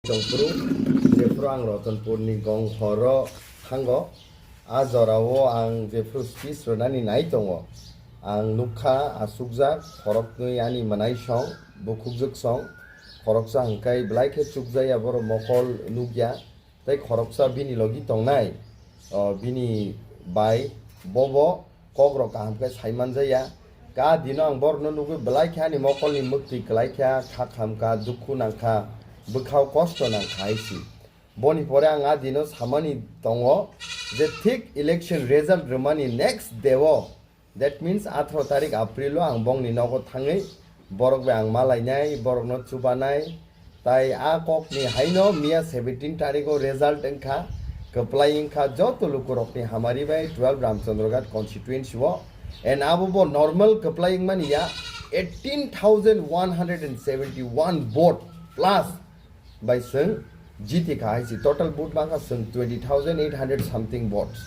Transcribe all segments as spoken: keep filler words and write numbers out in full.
Chongphuru, jephuru ang Ratanpurni gong horo thango, a jorao ang jephuru speech rwnani nai tongo, ang nukha asukjak khoroknwi ani mwnaisong, bukhukjwksong, khoroksa hwnkhe belai khe chukjaya borok mokol nukya, tei khoroksa bini logi tongnai, o, bini bai bobo kokrok kaham khe sai manjaya. Ka dino ang borokno nugwi belai khe ani mokolni mwktwi kwlai kha, kha khamkha, dukhu nangkha, bwkhao kosto nangkha hai si. Boni pore ang a dino samani tongo je thik election result rwmani next day o, that means atharo tarik April o ang bongni nogo thangwi borok bai ang malainai, borokno chubanai, tai a kokni haino miya seventeen tarikh o result wngkha, kwplai wngkha joto lukurokni hamari bai twelve Ramchandraghat constituency o, and abo bo normal kwplai wngmani ya, eighteen thousand one hundred and seventy one vote plus bai chwng jiti kha hai si, total vote bangkha chwng twenty thousand eight hundred something votes,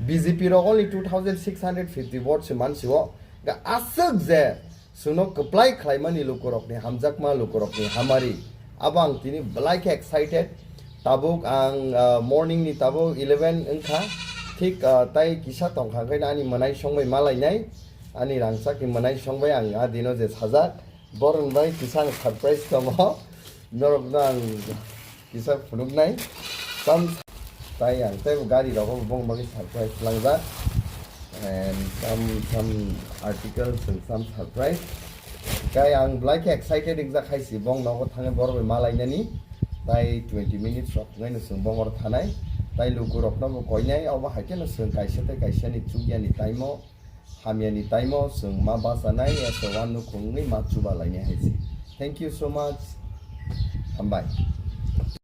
B J P rok only two thousand six hundred fifty votes se mansi o, ga aswk je chwngno kwplai khlaimani lukurokni hamjakma, lukurokni hamari. Abo ang tini belai khe excited. Tabuk ang, ah, morning ni tabuk eleven wngkha. Thik, ah, tai kisa tongkha khe ani mwnaisong bai malainai. Ani rangchakni mwnaisong bai ang a dino je sajak. Boron bai kisa ang surprise tongo. Norokno ang kisa phunuknai. Tam tai ang tei gari rogo bong bagwi surprise langjak. And some, some articles and some surprise. Kai ang belai khe excited wngjak hai si bong nogo thangwi borok bai malainani. Tai twenty minutes rok thangwi no chwng bong oro thanai. Tai luku rokno bo koinai, obo hai khe no chwng kaisa tei kaisa ni chukya ni time o, hamya ni time o chwng ma bachanai, as a one nukhung wngwi ma chuba lainai hai si. Thank you so much. Hambai.